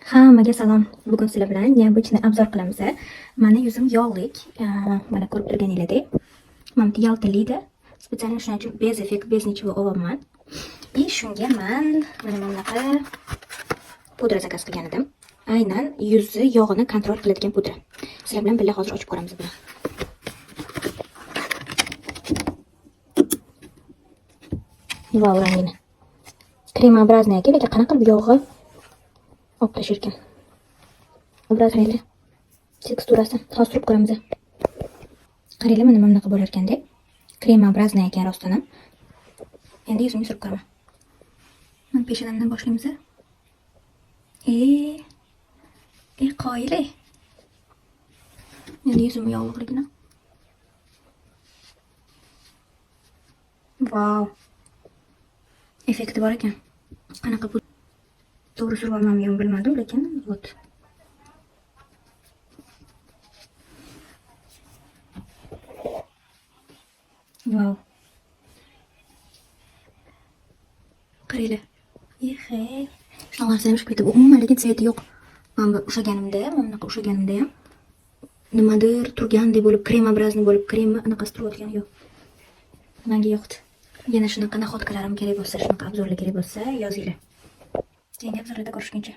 Hammaga salom. Bugun sizlar bilan необычный обзор qilamiz. Mani yuzim yog'lik. Mana ko'rib turganinglardek. Mana bu yaltillaydi. Специально shuning uchun без эффект, без ничего olyapman. И shunga man mana bunaqa pudra zakaz qilgan edim. Aynan yuzni yog'ini kontrol qiladigan pudra. Sizlar bilan birga hozir ochib ko'ramiz buni. Vau, rangini. Кремообразный ekan, lekin qanaqa qilib yog'i olib tashlar ekan. Obrazli teksturasi. Hozir surib ko'ramiz. Qaranglar, mana bunaqa bo'lar ekanda. Кремообразный ekan rostdan ham. Endi yuzimga surib ko'raman. Mana peshonamdan boshlaymiz. E, qoyil. Endi yuzim yog'liqligini. Vau. Effekti bor ekan. Qanaqa bu to'g'ri suryapmanmi yo'qmi bilmadim, lekin вот. Vau. Qaranglar. Ehe. Shunaqa narsa ham chiqib ketdi. Umuman lekin цвет i yo'q. Mana bu ushlaganimda, mana bunaqa ushlaganimda ham nimadir turgandek bo'lib, кремообразный bo'lib, kremni anaqasi turayotgani yo'q. Menga yoqdi. Yana shunaqa находка larim kerak bo'lsa, shunaqa обзор lar kerak bo'lsa, yozinglar. Keyingi обзор larda ko'rishguncha.